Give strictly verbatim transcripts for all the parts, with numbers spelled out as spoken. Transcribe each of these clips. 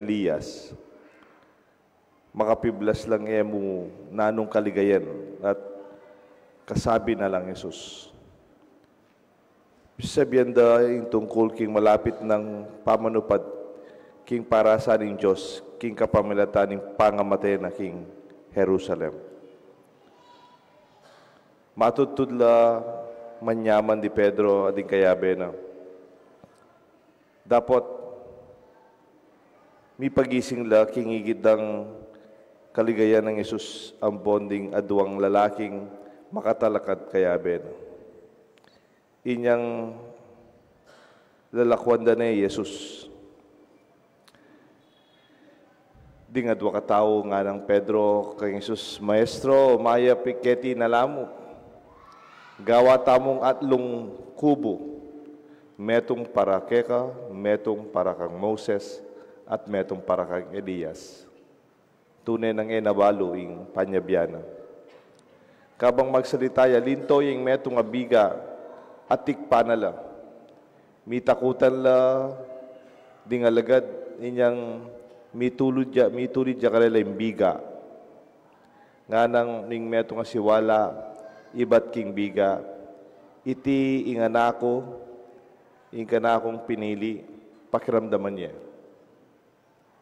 Elias. Makapiblas lang e mu nanung kaligayan at kasabi na lang Jesus. Sabian da ing tungkul king malapit nang pamanupad king parasan ning Dios king kapamilatan ning pangamate na king Jerusalem. Matudtud la manyaman di Pedro at ding kayabe na. Dapot mipagising la king ikit dang kaligayan nang Jesus ampon ding aduang lalaking makatalakad kayabe na. Inyang lalakwan da ne i Jesus. Ding adua katau nganang Pedro kang Jesus, "Maestro, mayap i keti na la mu. Gawa tamung atlung kubu, metung para keka, metung para kang Moses, at metung para kang Elias." Tune nang e na balu ing panyabian na. Kabang magsalita ya, linto ya ing metung a biga at tikpan na la. Mitakutan la ding alagad, inyang mitulid ya, mitulid ya karela ing biga. Nganang ning metung a siwala ibat king biga, "Iti ing anak ku, ing kanakung pinili, pakiramdaman ye."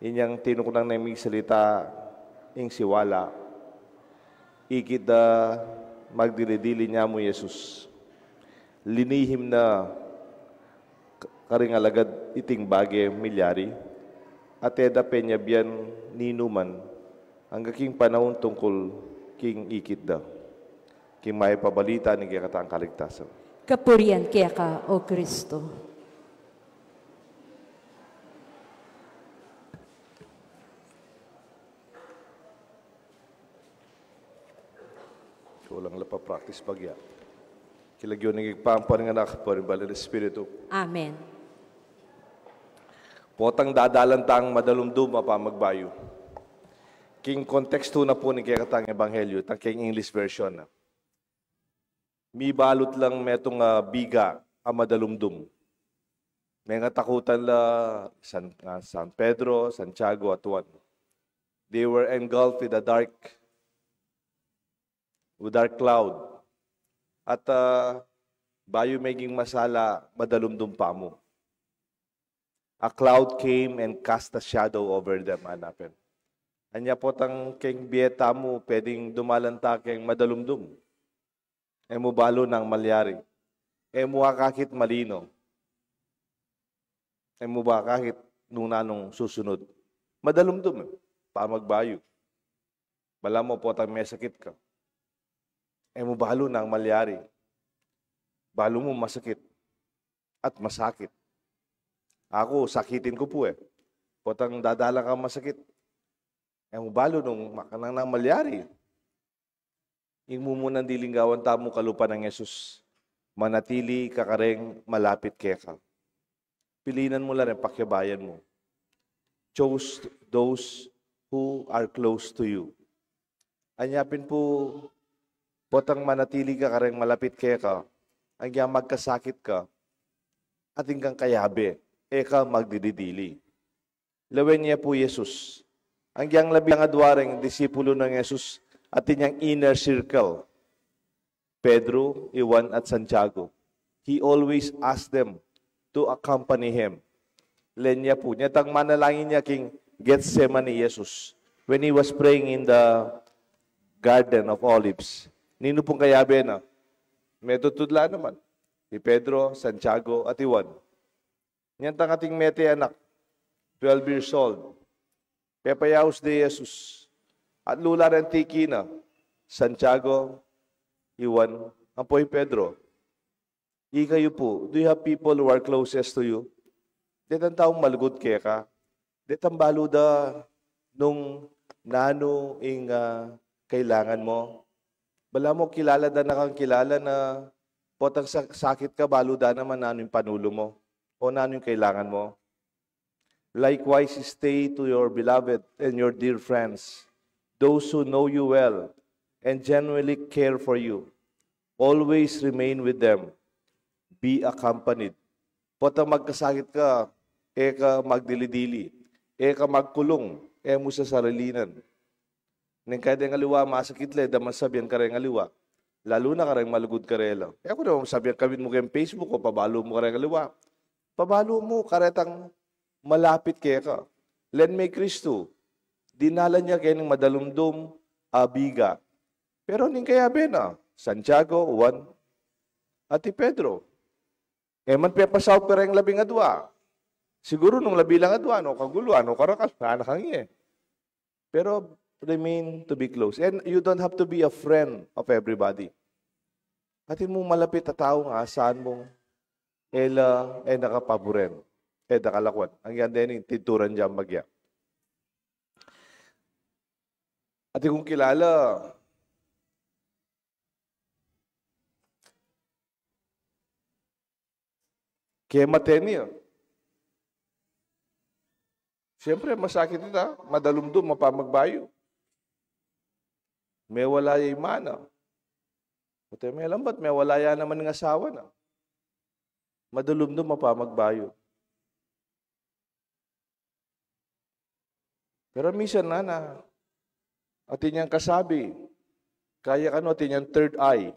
Inyang tinuknang neng migsalita ing siwala, ikit da magdili-dili, nya mu i Jesus. Linihim na k-, karing alagad iting bage milyari, at e da penyabian ninuman angga king panaun tungkul king ikit da. King mayap a balita ning kekatang kaligtasan. Kapurian keka, O Kristo. Kulang la pa practice bagya. King lagyu ning Ibpa, ampo ning Anak, ampo ning Banal a Espiritu. Amen. Potang dadalan tang madalumdum a pamagbayu. King kontekstu na pu ning kekatang ebanghelyu, itang king English version na. Mibalut lang metung a biga a madalumdum. Mengatakutan la San, ah, San Pedro, Santiago, at Juan. They were engulfed with a dark, with dark cloud. At, ah, bayu meging masala, madalumdum pa mu. A cloud came and cast a shadow over them, anapen. Anya potang keng bie tamu, pwedeng dumalan ta keng madalumdum. E mu balu nang malyari. E mu akakit malino. E mu ba akakit nung nanung susunud. Madalumdum, e. Pamagbayu. Balamu potang mesakit ka. E mu balu nang malyari. Balu mu masakit. At masakit. Aku, sakitin ku pu, e. Potang dadala kang masakit. E mu balu nung makanang nang malyari. Ing mumunang diling gawan tamu kalupa nang Jesus, manatili ka kareng malapit keka. Pilinan mu la reng pakiabayan mu. Choose those who are close to you. Anya pin pu, potang manatili ka kareng malapit keka, agyang magkasakit ka, atin kang kayabe, e ka magdili-dili. Lawen ye pu i Jesus. Agyang labi nang adua reng disipulu nang Jesus, atin yang inner circle. Pedro, Juan, at Santiago. He always asked them to accompany him. Lawen ye pu, nya itang manalangin ya king Gethsemane i Jesus. When he was praying in the Garden of Olives. Ninu pung kayabe na? Metutud la naman. I Pedro, Santiago, at i Juan. Nya itang ating mete anak, twelve years old. Pepayaus de i Jesus. Atlu la reng tiki na, Santiago, i Juan, ampo i Pedro. Ikayu pu, do you have people who are closest to you? Detang taung malugud keka? Detang balu da nung nanu ing, ah, kailangan mu? Balamu kilala da na kang kilala na potang sa-, sakit ka, balu da naman nanu ing panulu mu o nanu ing kailangan mu. Likewise, stay to your beloved and your dear friends, those who know you well and genuinely care for you. Always remain with them. Be accompanied. Potang magkasakit ka, e ka magdili-dili. e ka magkulung, e mu sasarilinan. Neng kaya deng aliwa masakit la, e da man sabian kareng aliwa. Lalu na kareng malugud karela. E ku naman sabian, kabit mu keng Facebook o pabalu mu kareng aliwa. Pabalu mu karetang malapit keka. Len me Kristu, dinalan ya keng madalumdum a biga. Pero ning kayabe na, Santiago, Juan, at i Pedro. E man pepasaup kareng labing adua. Siguru nung labi lang adua, no kaguluan, no karakal, anak ang iye. Pero remain to be close. And you don't have to be a friend of everybody. Atin mung malapit a tau, asahan mung e la, e na ka paburen, e da ka lakwan. Ang yan din, tinturan dyan bagya. Atin kung kilala, kemate ne ya. Siyempre, masakit ita, madalumdum a pamagbayu. Mewala ya ing ima na. Pati melambat, mewala ya naman ing asawa na. Madalumdum a pamagbayu. Pero minsan na, na, atin yang kasabi, kaya kanu, atin yang third eye.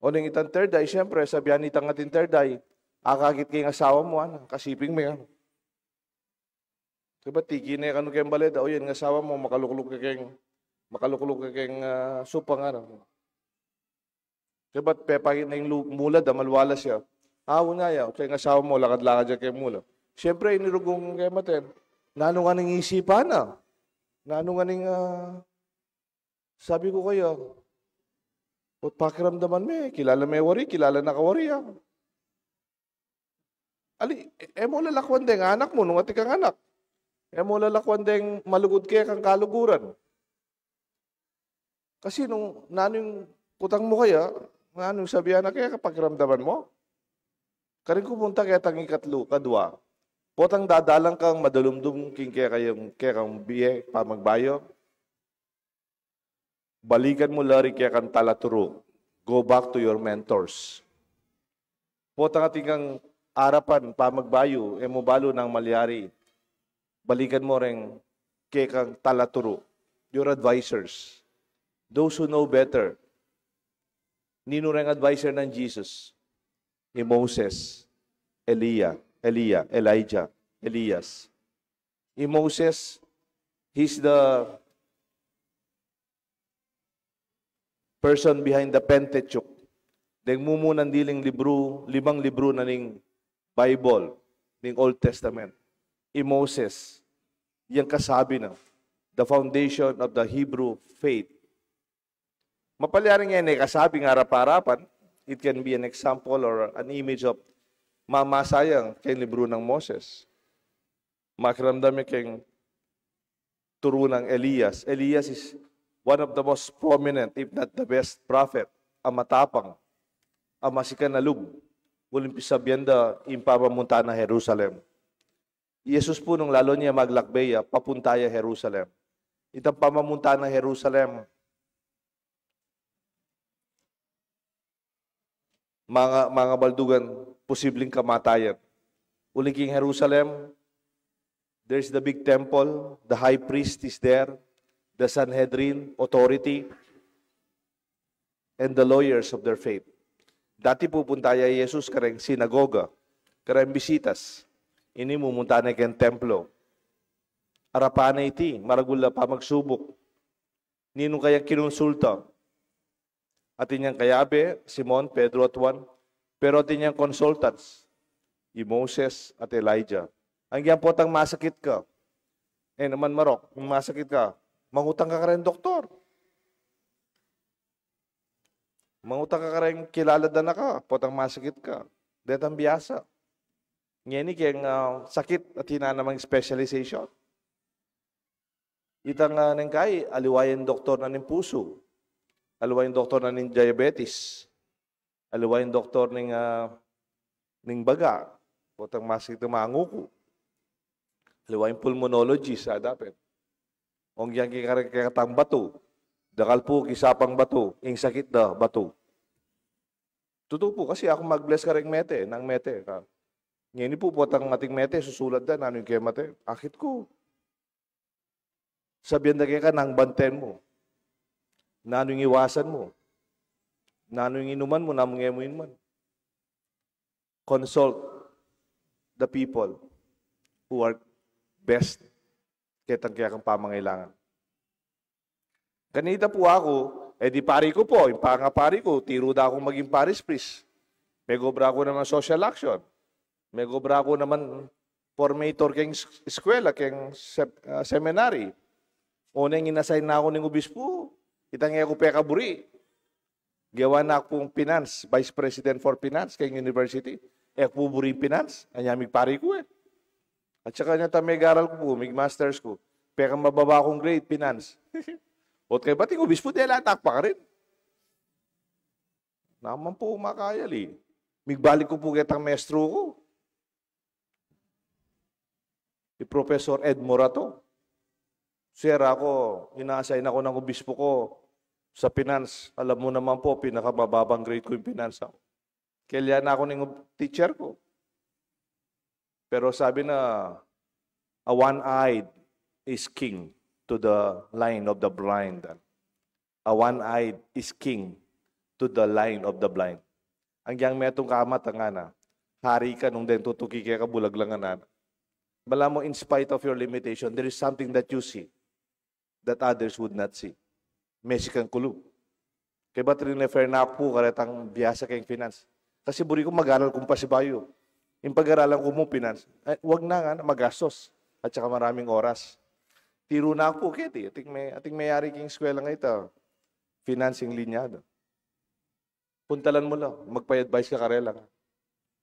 O ning itang third eye, siyempre, sabian itang atin third eye, akakit ke ing asawa mu, ana, kasiping me, ana. Diba, tiki ne kanu keng baled, o yan, ing asawa mu, makalukluk ke keng, makalukluk ke keng, ah, supang, ana. Diba, pepakit ne ing lu-, mulad a malwalas ya. Awa na ya, keng asawa mu, lakad-lakad ya keng mulad. Siyempre, inirugung kematen, nanu ngan ing isipan na? Nanu ngan ing, ah, Sabi ku kaya, o pakiramdaman me, kilala me wari, kilala na ka wari, ah. Ali, e, e mu la lakwan deng anak mu, nung atin kang anak. E mu la lakwan deng malugud kekang kaluguran. Kasi nung nanu ing kutang mu kaya, nanu ing sabian na kaya, pakiramdaman mu? Karin ku punta ketang ikatlu, kadua. Potang dadalan kang madalumdum king kekayung, kekang bie, pamagbayu. Balikan mu la ring kekang talaturu. Go back to your mentors. Potang atin kang arapan, pamagbayu, e mu balu nanu ing malyari. Balikan mu reng kekang talaturu. Your advisors. Those who know better. Ninu reng advisor nang Jesus? I Moses, Elia, Elia, Elijah, Elias. I Moses, he's the person behind the Pentateuch. Deng mumunang diling libru, limang libru na ning Bible, ning Old Testament. I Moses, yang kasabi na, the foundation of the Hebrew faith. Mapalyaring e ne kasabi ing arap-arapan, it can be an example or an image of mamasa yang keng libru nang Moses. Makiramdam ya keng turu nang Elias. Elias is one of the most prominent, if not the best prophet, a matapang, a masikan a lub, uling pisabian da ing pamamunta na Jerusalem. I Jesus pu nung lalu ne ya maglakbe ya, papunta ya Jerusalem. Itang pamamunta na Jerusalem, manga, manga baldugan, posibleng kamatayan. Uling king Jerusalem, there's the big temple, the high priest is there, the Sanhedrin, authority, and the lawyers of their faith. Dati pupunta ya i Jesus kareng sinagoga, kareng bisitas. Ini mumunta ne keng templo. Arapan ne iti, maragul a pamagsubuk. Ninu kayang kinonsulta? Atin yang kayabe, Simon, Pedro at Juan, pero atin yang consultants, i Moses at Elijah. Anggyang potang masakit ka, e naman marok, nung masakit ka, mangutang ka kareng doktor. Mangutang ka kareng kilala da na ka, potang masakit ka. Detang biasa. Ngeni keng, ah, sakit atin namang specialization. Itang, ah, neng kai, aliwa yang doktor na ning pusu. Aliwa yang doktor na ning diabetes. Aliwa yang doktor ning, ah, ning baga. Potang masakit ing manguku. Aliwa yang pulmonologist, a dapet. Anggyang kekatang batu. Dakal pu king sapang batu, ing sakit da batu. Tutu pu, kasi aku mag-bless kareng mete, nang mete ka. Ngeni pu, potang ating mete, susulat da, nanu ing kemate? Akit ku. Sabian da keka nanu ing banten mu, nanu ing iwasan mu, nanu ing inuman mu, nanu ing e mu inuman. Consult the people who are best ketang kekang pamangailangan. Kanita pu aku, e di pari ku pu, ing pangapari ku, tiru da kung maging parish priest. Megobra ku naman social action. Megobra ku naman formator keng s-, eskwela, keng sep-, ah, seminary. Oneng in-assign na ku ning obispu, itang e ku pekaburi. Gewa na ku pung finance, vice president for finance keng university. E ku pu buri ing finance, anya migpari ku e. At saka nya ta megaral ku pu, mig-masters ku, peka mababa kung grade, finance. Ot kaybat ing obispu, dela na ku pa karin. Naman pu makayali. Migbalik ku pu ketang maestro ku, i Professor Ed Morato. Sir, aku, ina-assign aku nang obispu ku sa finance. Alam mu naman pu, pinakamababang grade ku ing finance. Kelya na ku ning teacher ku. Pero sabi na, "A one-eyed is king to the line of the blind." A one-eyed is king to the line of the blind. Agyang metung ka mata, ngana, hari ka nung deng tutuki keka bulag la, ngana. Balamu, in spite of your limitation, there is something that you see that others would not see. Mesikan ku lu. Kaybat rin-refer na ku pu karetang biasa keng finance. Kasi buri ku mag-aral kung pasibayu. Ing pag-aralan ku mu finance, e, wag na, ngana, magastos. At saka maraming oras. Tiru na ku pu keti, ating me-, ating meyari keng eskwela ngeni ta, finance ing linya da. Puntalan mu la, magpa-advise ka karela.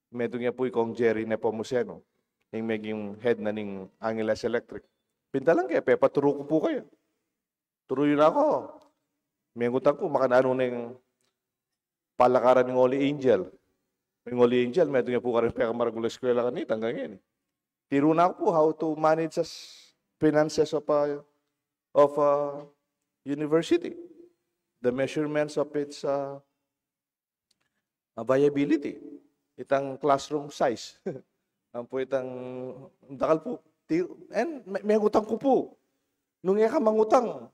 Metung ya pu i Kong Jerry Nepomuceno, ing meging head na ning Angeles Electric. Pintalan ke, pepaturu ku pu kaya. Turu yu na ku. Mengutang ku, makananu neng palakaran ning Holy Angel. Ning Holy Angel, metung ya pu karin pekamaragul a eskwela kanita anggang ngeni. Tiru na ku pu how to manage as finances of a, of a university. The measurements of its, uh, uh, viability. Itang classroom size. Ampo itang dakal pu. Ti-, and me-, mengutang ku pu. Nung e ka mangutang,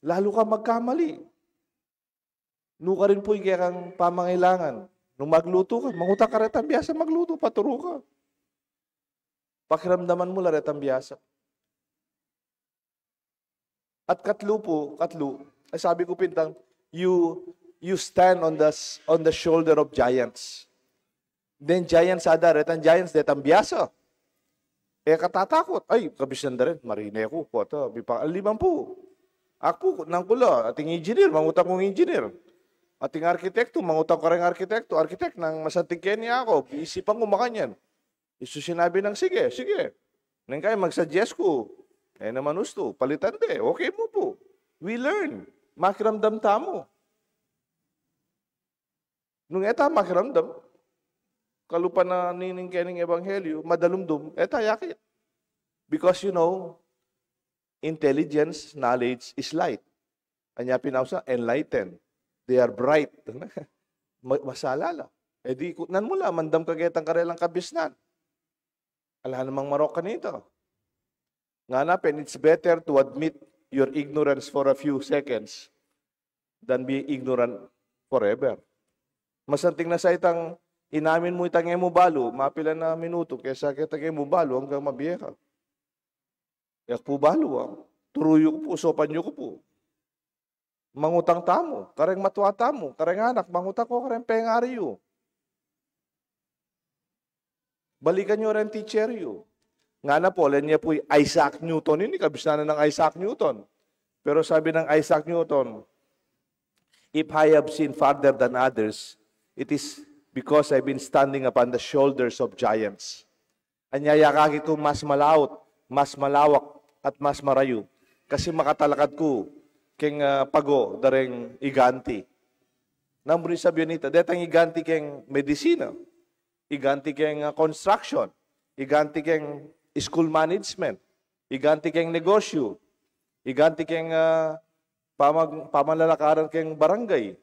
lalu ka magkamali. Nukarin pu ing kekang pamangailangan. Nung maglutu ka, mangutang ka retang biasa maglutu, paturu ka. Pakiramdaman mu la retang biasa. At katlu pu, katlu, e, sabi ku pintang, you, you stand on the s-, on the shoulder of giants. Then giants ada, retang giants, detang biasa. E ka tatakut. Ay, kabisnan da rin, marine ku, kuwata, bipa-, aliman pu. Aku, nang kula, ating engineer, mangutang kung engineer. Ating arkitekto, mangutang kareng arkitekto. Arkitek, nang masanting keni aku, isipan ku makanyan. Isu sinabi nang, "Sige, sige." Neng kaya mag-suggest ku, e naman ustu, palitan de, okay mu pu. We learn. Makiramdam tamu. Nung e ta makiramdam, kalupa na nining kening ebanghelyu, madalumdum, e ta yakit. Because, you know, intelligence, knowledge is light. Anya pin ausan, enlightened. They are bright. Ma-, masalala. E di, kutnan mu la, mandam ka ketang karelang kabisnan. Ala namang marok kanita. Ngana pin, it's better to admit your ignorance for a few seconds than be ignorant forever. Masanting na sa itang inamin mu itang e mu balu, mapilan a minutu, kesa ketang e mu balu anggang mabie ka. E ku pu balu, a. Turu yu ku pu, usupan yu ku pu. Mangutang tamu, kareng matua tamu, kareng anak, mangutang ko kareng pengari yu. Balikan yu reng teacher yu. Ngana pu, ala nya pu i Isaac Newton ini, kabisnan na nang Isaac Newton. Pero sabi nang Isaac Newton, "If I have seen farther than others, it is because I've been standing upon the shoulders of giants." Anya, ya kaki ku mas malaut, mas malawak, at mas marayu. Kasi makatalakad ku keng, ah, pago da reng iganti. Nanu ring sabian nita, detang iganti keng medisina, iganti keng, ah, construction, iganti keng school management, iganti keng negosyu, iganti keng, ah, pamag-, pamalalakaran keng barangay,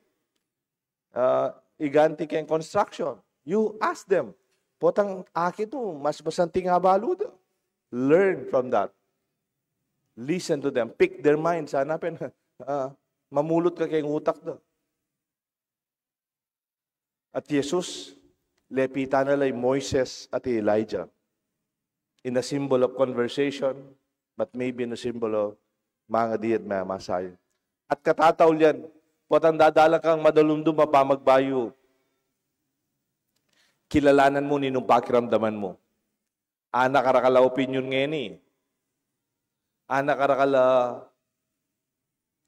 ah, iganti keng construction. You ask them, Potang akit mu, mas masanting a balu da. Learn from that. Listen to them. Pick their minds. Sana pin, ah, mamulut ka keng utak da. At Jesus, lepitan na la i Moises at i Elijah. In a symbol of conversation, but maybe in a symbol of mangadi at mamasay. At katataul yan, potang dadalan kang madalumdum a pamagbayu, kilalanan mu ninung pakiramdaman mu. Anak karakal a opinion ngeni. Anak karakal a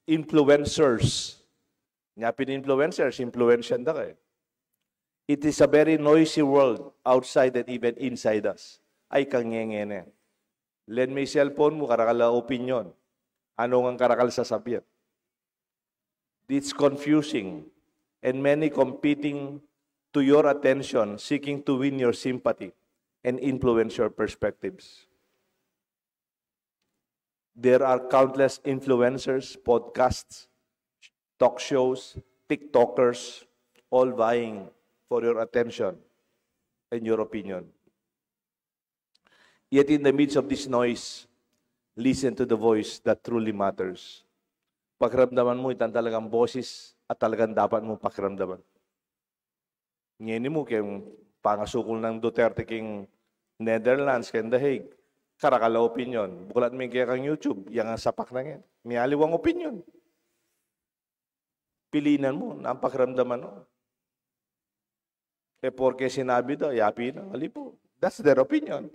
influencers. Nya pin influencers, influensyan da ka e. It is a very noisy world outside and even inside us. Ay, kang ngenge ne. Len me i cellphone mu, karakal a opinion. Ano ngang karakal sasabian? It's confusing and many competing to your attention, seeking to win your sympathy and influence your perspectives. There are countless influencers, podcasts, talk shows, TikTokers, all vying for your attention and your opinion. Yet in the midst of this noise, listen to the voice that truly matters. Pakiramdaman mu itang talagang boses at talagang dapat mung pakiramdaman. Ngeni mu keng pangasukul nang Duterte keng Netherlands, keng The Hague. Karakal a opinion. Bukulat me keng YouTube, yang sapak na ngeni. Mialiwang opinion. Pilinan mu, nang pakiramdaman mu. E porke sinabi da, yapi na, ali pu. That's their opinion.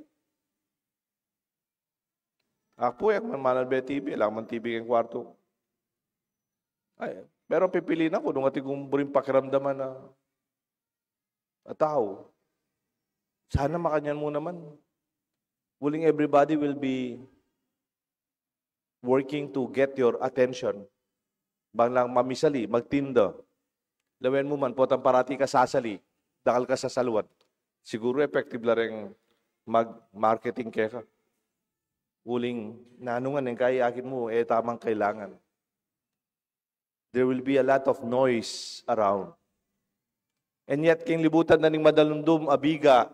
Aku pu, e ku man manalbe TV, ala ku man TV keng kwartu. Ay, pero pipilinan ku nung atin kung buring pakiramdaman a, a tau. Sana makanyan mu naman. Uling everybody will be working to get your attention. Bang lang mamisali, magtinda. Lawen mu man, potang parati ka sasali, dakal ka sasaluan. Siguru effective la reng mag-marketing keka. Uling, nanu ngan ing kayakit mu, e tamang kailangan. There will be a lot of noise around. And yet, keng libutan da ning madalumdum a biga,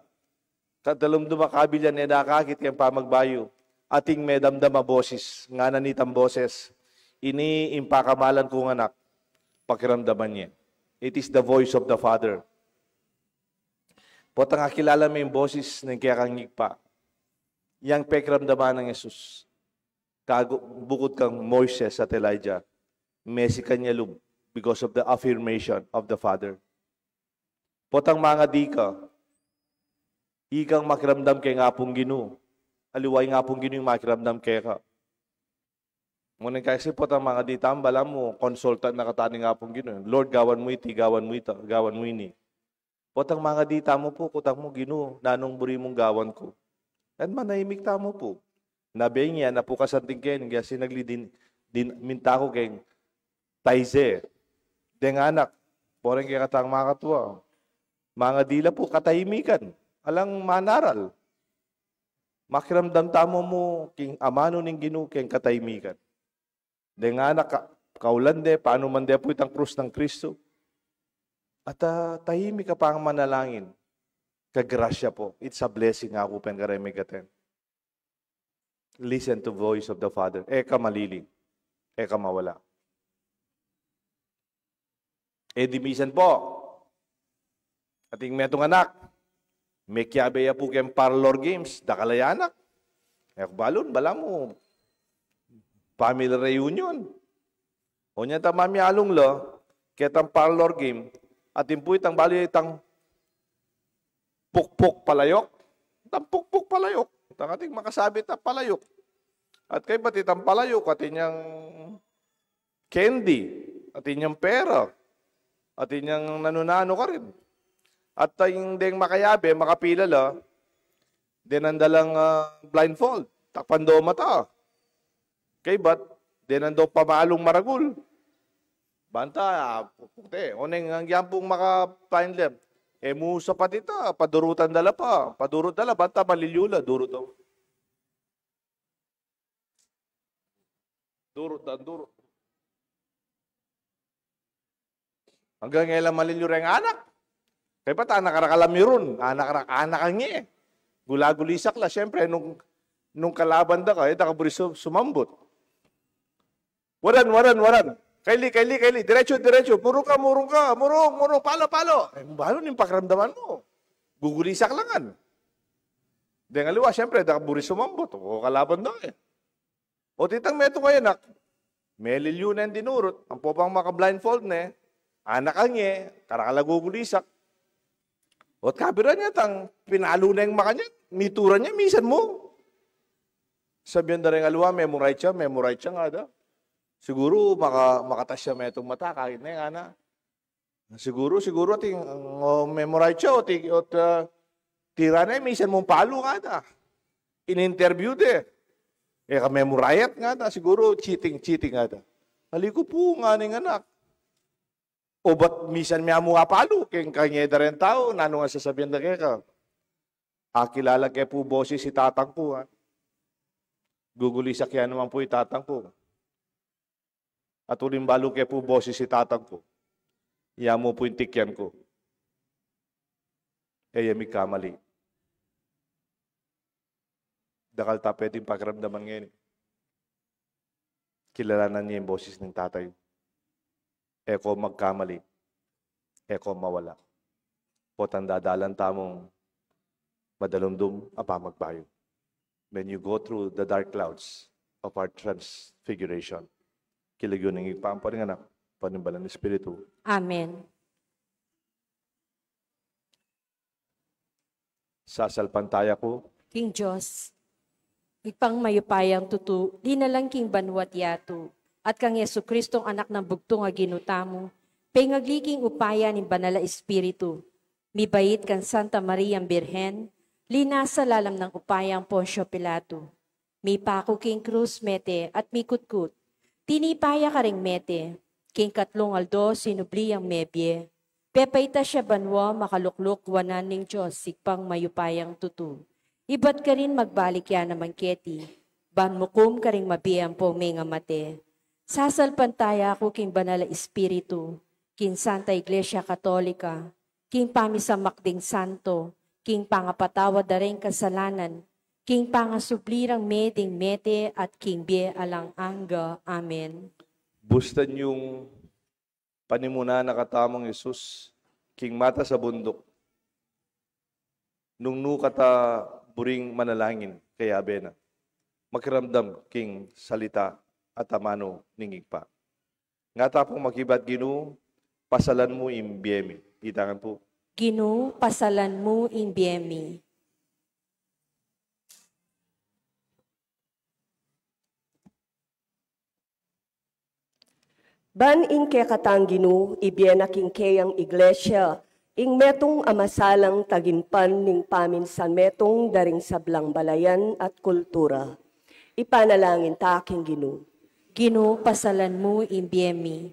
kadalumdum a kabilyan, e da ka akit keng pamagbayu, atin medamdam a boses, ngana nitang boses, ini ing pakamalan kung anak, pakiramdaman ye. It is the voice of the Father. Potang akilala me ing boses ning kekang Ibpa. Yang pekiramdaman nang Jesus. Kagu-, bukud kang Moises at Elijah, mesikan ya lub because of the affirmation of the Father. Potang mangadi ka, ikang makiramdam keng Apung Ginu, aliwa ing Apung Ginu ing makiramdam keka. Nune kasi potang mangadi tamu, balamu consultant na katamu ning Apung Ginu. Lord, gawan mu iti, gawan mu ita, gawan mu ini. Potang mangadi tamu pu, kutang mu, Ginu, nanung buri mung gawan ku? At manahimik tamu pu. Nabeng ya, napukasan ting keni, kaya sinagli din, din, minta ku keng Taize. Deng anak, poreng kekatang makatua. Mangadi la pu, katahimikan. Alang manaral. Makiramdam tamu mu king amanu ning Ginu keng katahimikan. Deng anak ka-, kaulan de, panuman de pu itang krus nang Kristu. At, ah, tahimik ka pang manalangin. Kagrasya pu. It's a blessing aku pen kareng megaten. Listen to voice of the Father. E ka malili. E ka mawala. E di misan pu, ating metung anak, mekiabe ya pu keng parlor games, dakal a anak. E ku balun, balamu family reunion. Onya ta mamialung la ketang parlor game, atin pu itang balu itang pukpuk palayok. Itang pukpuk palayok. Itang ating makasabit a palayok. At kaybat itang palayok, atin yang candy, atin yang pera, atin yang nanu-nanu karin. At ing deng makayabe, makapila la, denan da lang, ah, blindfold, takpan da mata. Kaybat, denan da pamalung maragul. Banta, ah, pukpuk te. Oneng anggian pung maka-blind lem. E mu sapat ita, padurutan da la pa. Padurut da la, banta maliliu la, durut da. Durut da, durut. Anggang e la maliliu reng anak. Kaya pa ta, anak, arakal a mirun, anak, anak, anak ang e. Gulagulisak la, siyempre, nung, nung kalaban da ka, e da ka buri su-, sumambut. Waran, waran, waran. Kaili, kaili, kaili. Diretso, diretso. Murung ka, murung ka. Murung, murung. Palo, palo. E, balu ning pakiramdaman mu? Gugulisak la ngan. Deng aliwa, siyempre, da ka buri sumambut. O kalaban da e. O titang metung a anak, melilyu neng dinurut, ampo pang maka-blindfold ne, anak ang e, karakal a gugulisak. O't kabiran ya tang, pinalu neng makanyan, mituran ya, misan mu. Sabian da reng aliwa, memorize ya, memorize ya ngada. Siguru, maka-, makatas ya metung mata, kakit ne, ngana. Siguru, siguru, ating, o, memorize ya, o, ti-, o, ta-, tira ne, misan mung palu ngada. In-interview de. E ka memorize ngada, siguru, cheating, cheating ngada. Ali ku pu, ngana ning anak. O bat misan me mu apalu, keng kanya da reng tau, nanu ngan sasabian da keka? Akilala ke pu boses i tatang ku, ha? Gugulisak ya naman pu i tatang ku. At uling balu ke pu boses i tatang ku. Ya mu pu ing tikyan ku. E ya migkamali. Dakal ta pwedeng pakiramdaman ngeni. Kilalanan ye ing boses ning tatay. E ko magkamali. E ko mawala. Potang dadalan tamung madalumdum a pamagbayu. When you go through the dark clouds of our transfiguration, kilagyu ning Ibpa, ampo ning Anak, ampo ning Banal a Espiritu. Amen. Sasalpantaya ku king Dios, Ibpang mayupayang tutu, linalang king banua't yatu, at kang Jesucristong Anak nang bugtung a Ginu tamu, pengagli king upaya ning Banal a Espiritu, mibait kang Santa Mariang Birhen, linasa lalam nang upayang Poncio Pilato, mipaku king krus mete at mikutkut. Tinipa ya karing mete, king katlung aldo sinubli yang mebie. Pepaitas ya banua, makalukluk wanan ning Dios Ibpang mayupayang tutu. Ibat karin magbalik ya naman keti, ban mukum karing mabie ampong mengamate. Sasalpantaya ku king Banal a Espiritu, king Santa Iglesia Katolika, king pamisamak ding santo, king pangapatawad da ring kasalanan, king pangasubli rang mie ding mete at king bie alang angga. Amen. Bustan yung panimunan na katamung Jesus king matas a bunduk. Nung nu kata buring manalangin, kayabe na makiramdam king salita at amanu ning Ibpa. Nga ta pung makibat, Ginu, pasalan mu ing bie mi. Itangan pu. Ginu, pasalan mu ing bie mi. Ban ing kekatang Ginu, ibie na king keyang Iglesia, ing metung a masalang tagimpan ning paminsan metung da ring sablang balayan at kultura. Ipanalangin ta king Ginu. Ginu, pasalan mu ing bie mi.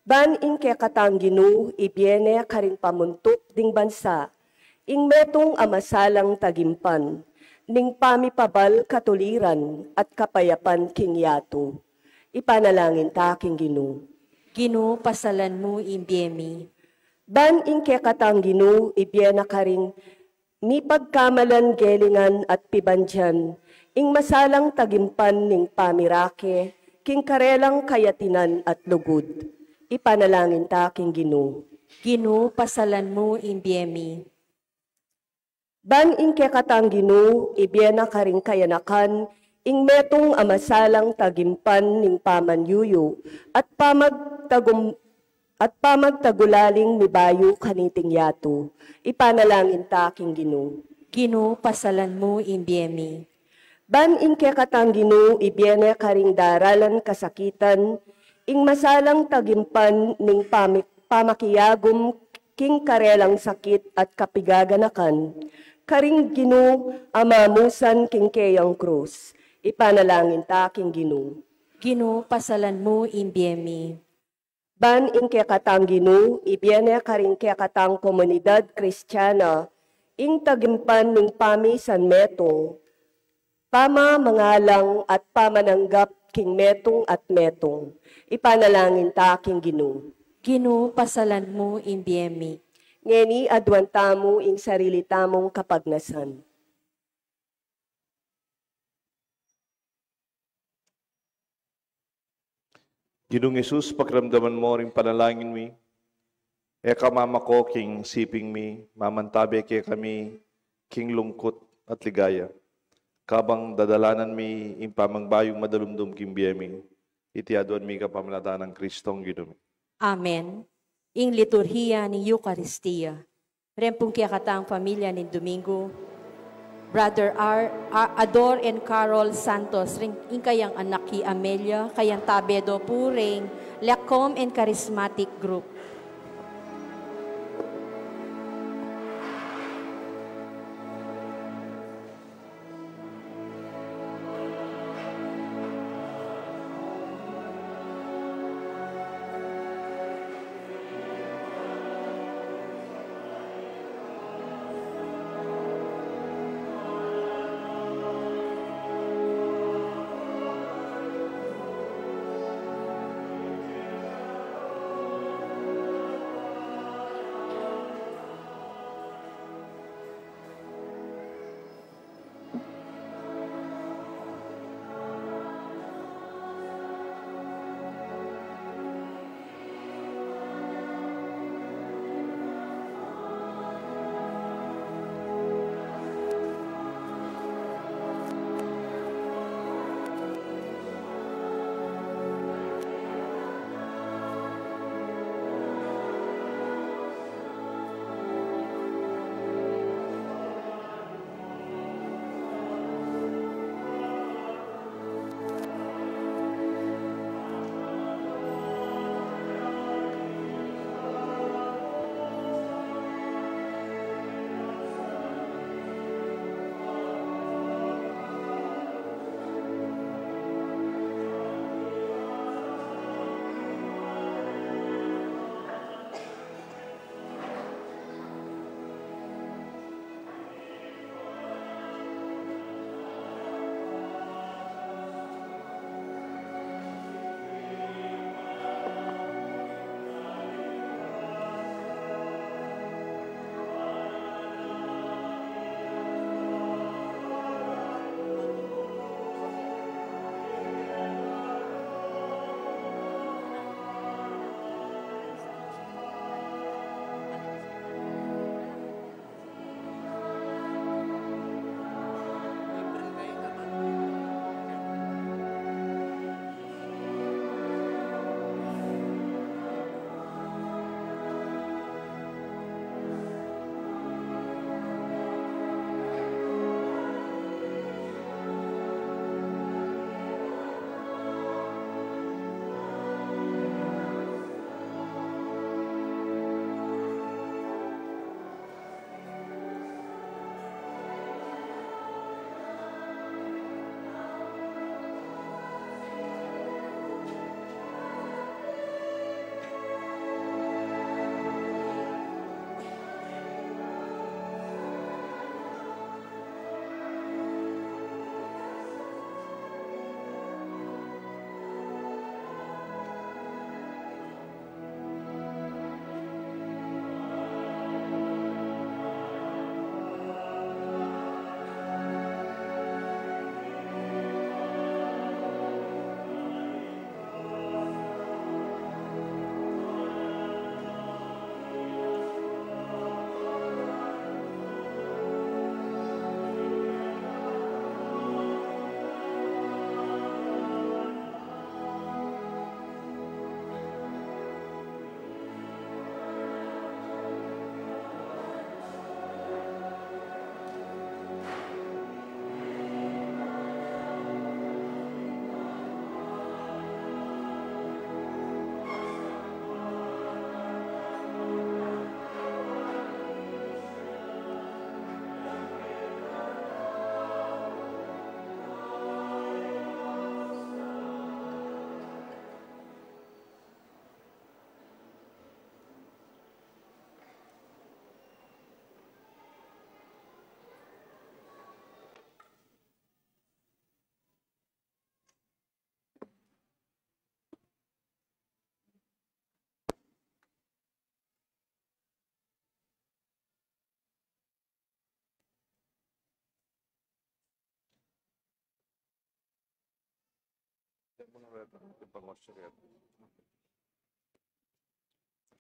Ban ing kekatang Ginu, ibie ne karing pamuntuk ding bansa, ing metung a masalang tagimpan ning pamipabal katuliran at kapayapan king yatu. Ipanalangin ta king Ginu. Ginu, pasalan mu ing bie mi. Ban ing kekatang Ginu, ibie na karing mipagkamalan gelingan at pibandian ing masalang tagimpan ning pamirake king karelang kayatinan at lugud. Ipanalangin ta king Ginu. Ginu, pasalan mu ing bie mi. Ban ing kekatang Ginu, ibie na karing kayanakan ing metung a masalang tagimpan ning pamanyuyu at pamagtagum-, at pamagtagulaling mibayu kaniting yatu. Ipanalangin ta king Ginu. Ginu, pasalan mu ing bie mi. Ban ing kekatang Ginu, ibie ne karing daralan kasakitan ing masalang tagimpan ning pami-, pamakiyagum king karelang sakit at kapigaganakan, karing Ginu a mamusan king keyang krus. Ipanalangin ta king Ginu. Ginu, pasalan mu ing bie mi. Ban ing kekatang Ginu, ibie ne karing kekatang komunidad Kristiana ing tagimpan ning pamisan metung, pamamangalang at pamananggap king metung at metung. Ipanalangin ta king Ginu. Ginu, pasalan mu ing bie mi. Ngeni aduan tamu ing sarili tamung kapagnasan. Ginung Jesus, pakiramdaman mo ring panalangin mi, e ka mamako king siping mi, mamantabe kekami king lungkut at ligaya. Kabang dadalanan mi ing pamagbayung madalumdum king bie mi, iti aduan mi kapamilatan nang Kristong Ginu mi. Amen. Ing liturhiya ning Eukaristia. Rempung kekatang pamilya ning Domingo, Brother R, R, Ador and Carol Santos, ring ing kayang anak i Amelia, kayang tabe do pu ring Lacom and Charismatic Group.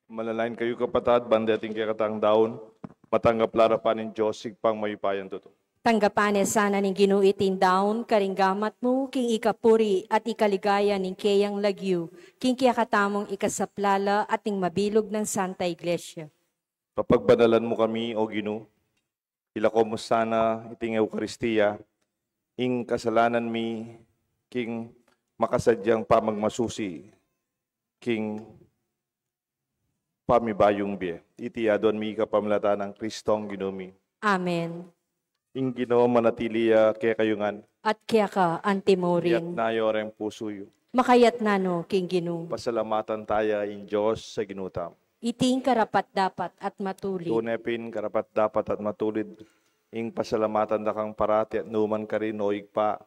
Manalangin kayu, kapatad, ban deting kekatang daun, matanggap la ing arapan ning Dios Ibpang mayupayang tutu. Tanggapan ne sana ning Ginu iting daun karing gamat mu, king ikapuri at ikaligaya ning keyang lagyu, king kekatamung ikasaplala at ning mabilug nang Santa Iglesia. Papagbanalan mu kami, O Ginu, ilako mu sana iting Eukaristia, ing kasalanan mi, king makasadyang pamagmasusi king pamibayung bie. Iti aduan mi kapamilatan nang Kristong Ginu mi. Amen. Ing Ginu manatili ya kekayu ngan. At keka antimurin. Iyatas yu reng pusu yu. Makayatas na no king Ginu. Pasalamatan taya ing Dios a Ginu tamu. Iti ing karapat-dapat at matulid. Tune pin karapat-dapat at matulid ing pasalamatan da kang parati at nukarin man, O Ibpa,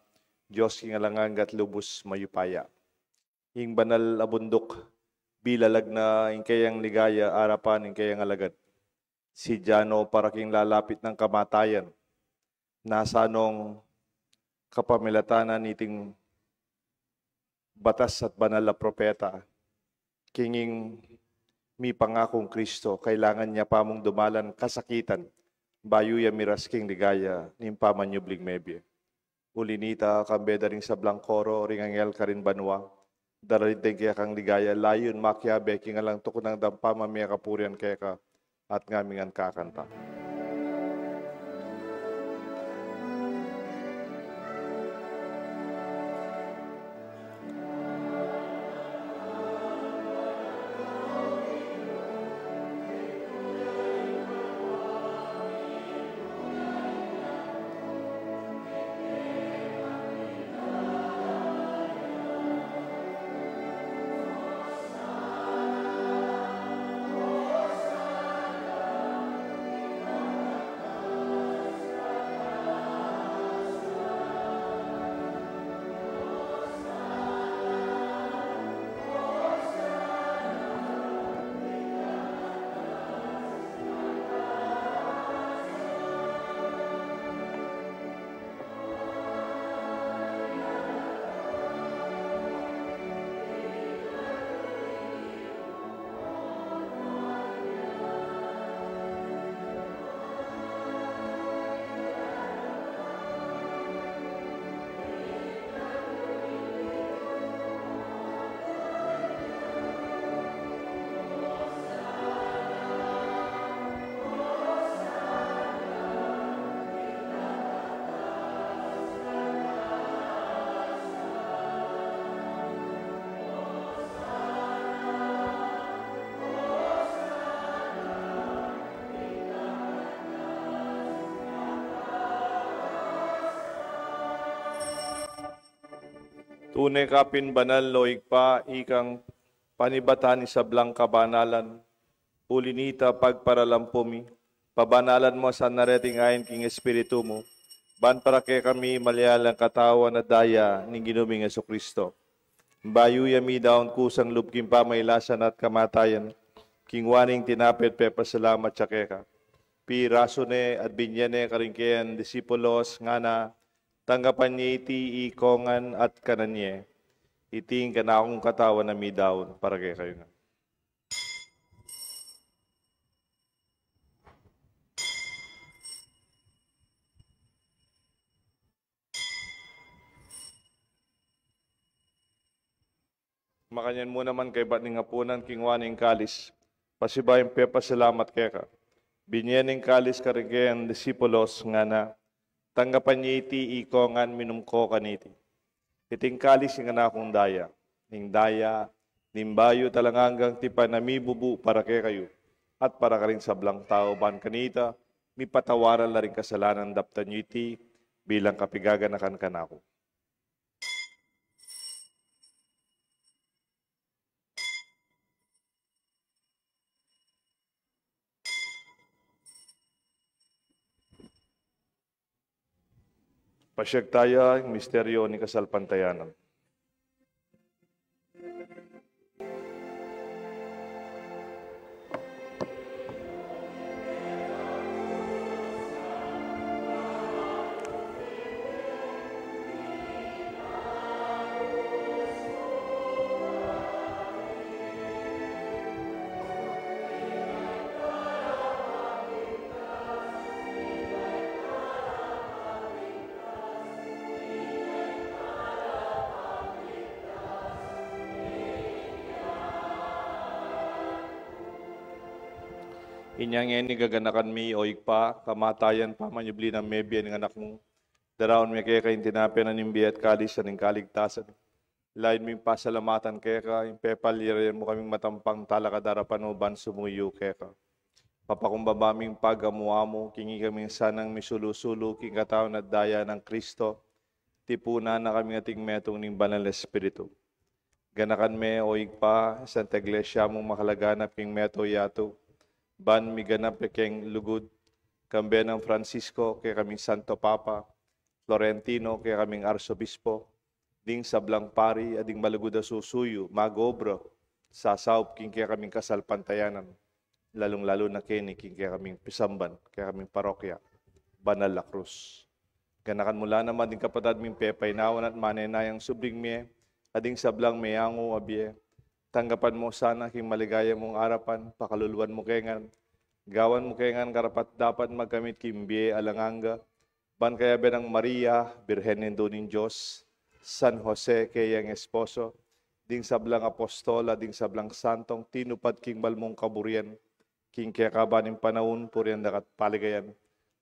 Dios king alang angga at lubus mayupaya. Ing banal a bunduk, bilalag na ing keyang ligaya arapan ning keyang alagad. Sidya no para king lalapit nang kamatayan, nasa nong kapamilatan na niting batas at banal a propeta, king ing mipangakung Kristo, kailangan ya pa mung dumalan kasakitan, bayu ya miras king ligaya ning pamanyubling mebie. Uli na nita, kambe da ring sablang koro ring anghel karin banua, daralit deng kekang ligaya, layun makiabe king alang tuknang dang pamamie kapurian keka, at ngaming ngan kakanta. Tune ka pin banal, o Ibpa, ikang panibatan ning sablang kabanalan. Uli na nita, pagparalampu mi, pabanalan mu sa na reting ain king Espiritu mu, ban para kekami malialang katawan at daya ning Ginu ming Jesucristo. Bayu ya midaun kusang lub king pamailasan at kamatayan, kingwa ne ing tinape at pepasalamat ya keka, pirasu ne at binye ne karing keyang disipulos, ngana: Tanggapan ye iti ikong ngan at kanan ye. Iti ing kanakung katawan a midaun para kekayu ngan. Makanyan mu naman kaybat ning apunan, kingwa ne ing kalis, pasibayu yang pepasalamat keka, binye ne ing kalis karing keyang disipulos, ngana: Tanggapan ye iti ikong ngan, minum ko kaniti. Iti ing kalis ning kanakung daya, ing daya ning bayu at alang anggang tipan a mibubu para kekayu at para karing sablang tau, ban kanita mipatawaran la ring kasalanan. Daptan yu iti bilang kapaganakan kanaku. Pasiag taya ing misteryu ning kasalpantayanan. Inya ngeni gaganakan mi, o Ibpa, kamatayan pamanyubli nang mebie ning Anak mu, daraun mi keka ing tinape na ning bie at kalis na ning kaligtasan. Lalu ming pasalamatan keka ing pepalyarian mu kaming matampang talakad king arapan mu ban sumuyu keka. Papakumbaba ming pagamu-amu king ikaming sanang misulu-sulu king katawan at daya nang Kristo, tipunan na kaming ating metung ning Banal Espiritu. Ganakan me, o Ibpa, ing Santa Iglesia mung makalaganap king meto yatu, ban miganap ya keng lugud, kambe nang Francisco, kekaming Santo Papa, Florentino, kekaming Arsobispo, ding sablang pari, at ding malugud a susuyu, mag-obra, sasaup king kekaming kasalpantayanan, lalung-lalu na keni king kekaming pisamban, kekaming parokya, Banal a Krus. Ganakan mu la naman ding kapatad ming pepainawan at manenayang subling mie, at ding sablang meangu a bie. Tanggapan mu sana king maligaya mung arapan, pakaluluan mu kami ngan. Gawan mu kami ngan karapat-dapat magkamit king bie alang angga, ban kayabe nang Maria, Birhen Indu ning Dios, San Jose, keyang esposo, ding sablang apostol, at ding sablang santong tinupad king banal mung kaburian, king kekaban ning panaun, purian da ka at paligayan,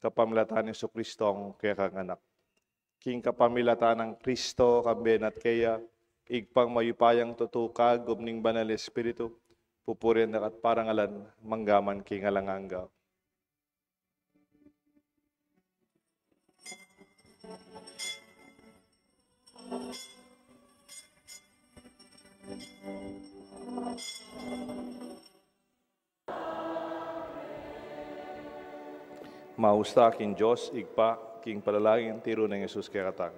kapamilatan nang Jesucristo, kekang Anak. King kapamilatan nang Kristo, kambe na at keya, Ibpang mayupayang tutu, kagum ning Banal Espiritu, pupurian da ka at parangalan, mangga man king alang angga. Maus ta king Dios Ibpa, king panalangin tiru nang Jesus kekatang.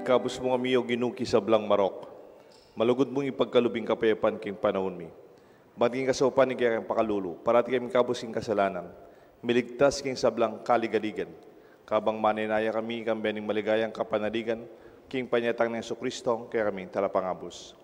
Ikabus mu kami, O Ginu, king sablang marok. Malugud mung ipagkalub ing kapayapan king panaun mi. Ban king kasaupan ning kekang pakalulu, parati kaming ikabus king kasalanan, miligtas king sablang kaligaligan, kabang manenaya kami kambe ning maligayang kapanaligan, king panyatang nang Jesucristo, kekaming Talapangabus.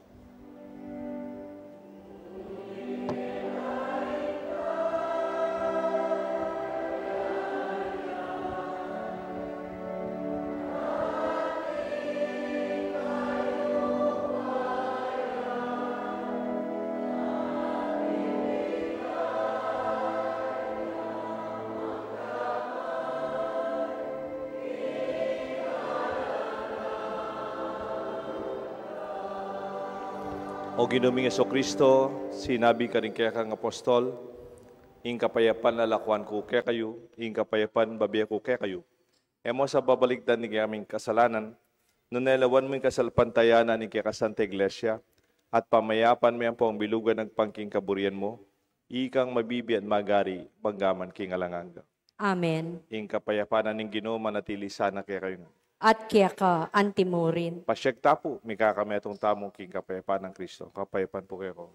O Ginu ming Jesucristo, sinabi karing kekang apostol, ing kapayapan lalakuan ku kekayu, ing kapayapan bibie ku kekayu. E mu sa babalikdan ing kekaming kasalanan, nune lawan mu ing kasalpantayanan ning kekasanta Iglesia, at pamayapan me ampong bilugan agpang king kaburian mu, ikang mabibie at magari, mangga man king alang angga. Amen. Ing kapayapan na ning Ginu manatili sana kekayu. At keka anti mu rin. Pasiag ta pu, mikakametung tamu king kapayapan nang Kristo. Kapayapan pu kekayu.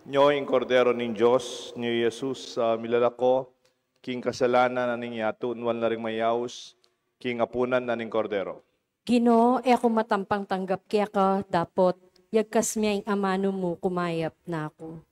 Nyo ing Kordero ning Dios, nyo i Jesus, a milalako king kasalanan na ning yatu, nuan la ring mayaus king apunan na ning Kordero. Ginu, e ku matampang tanggap keka, dapot yagkas me ing amanu mu, kumayap na ku.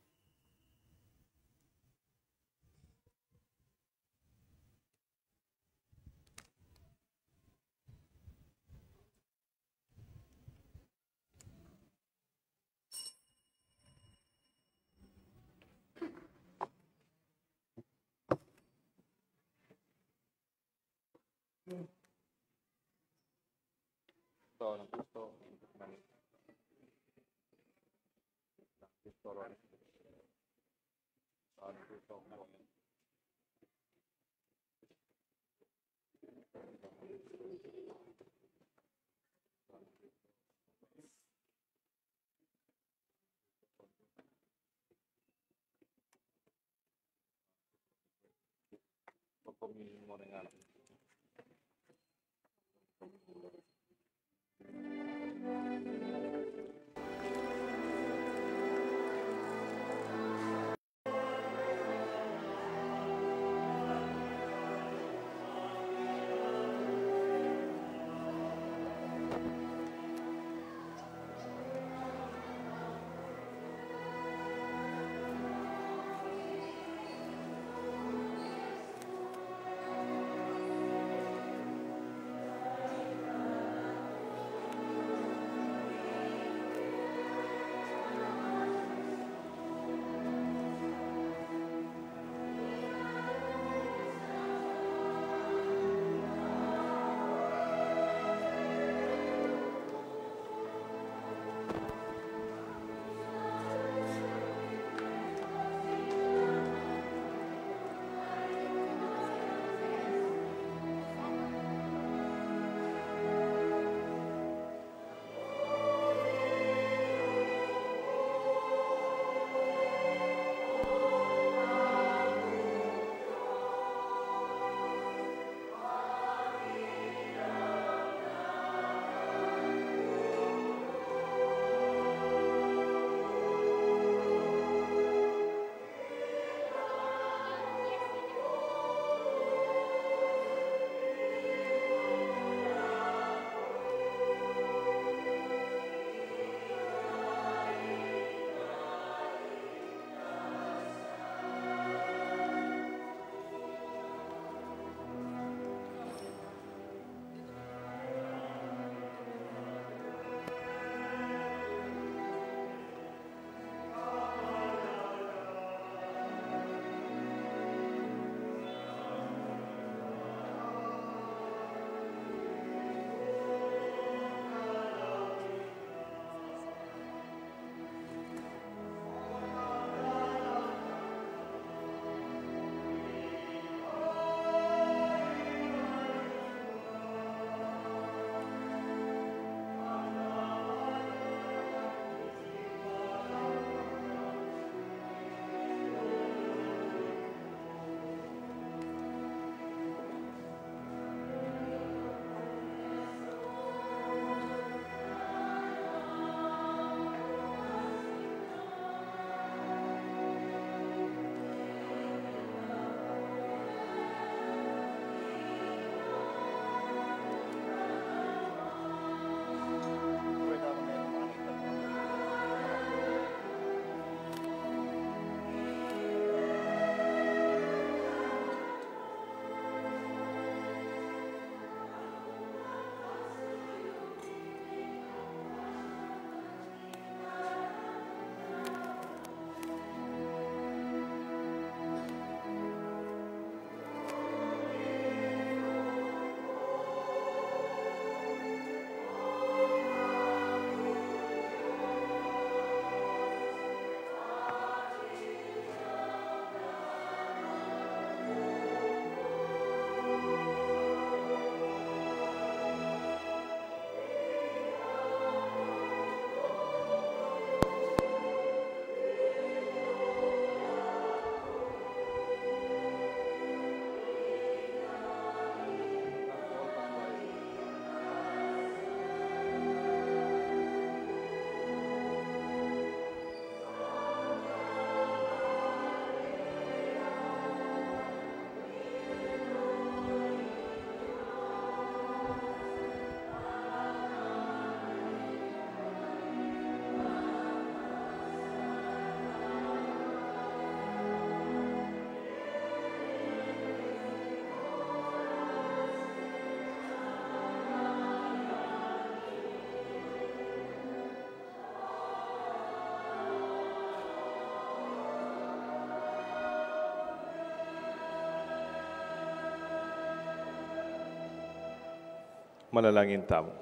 Manalangin tamu.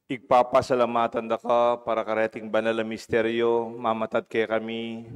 Ibpa, pasalamatan da ka para kareting banal a misteryo, mamatad kekami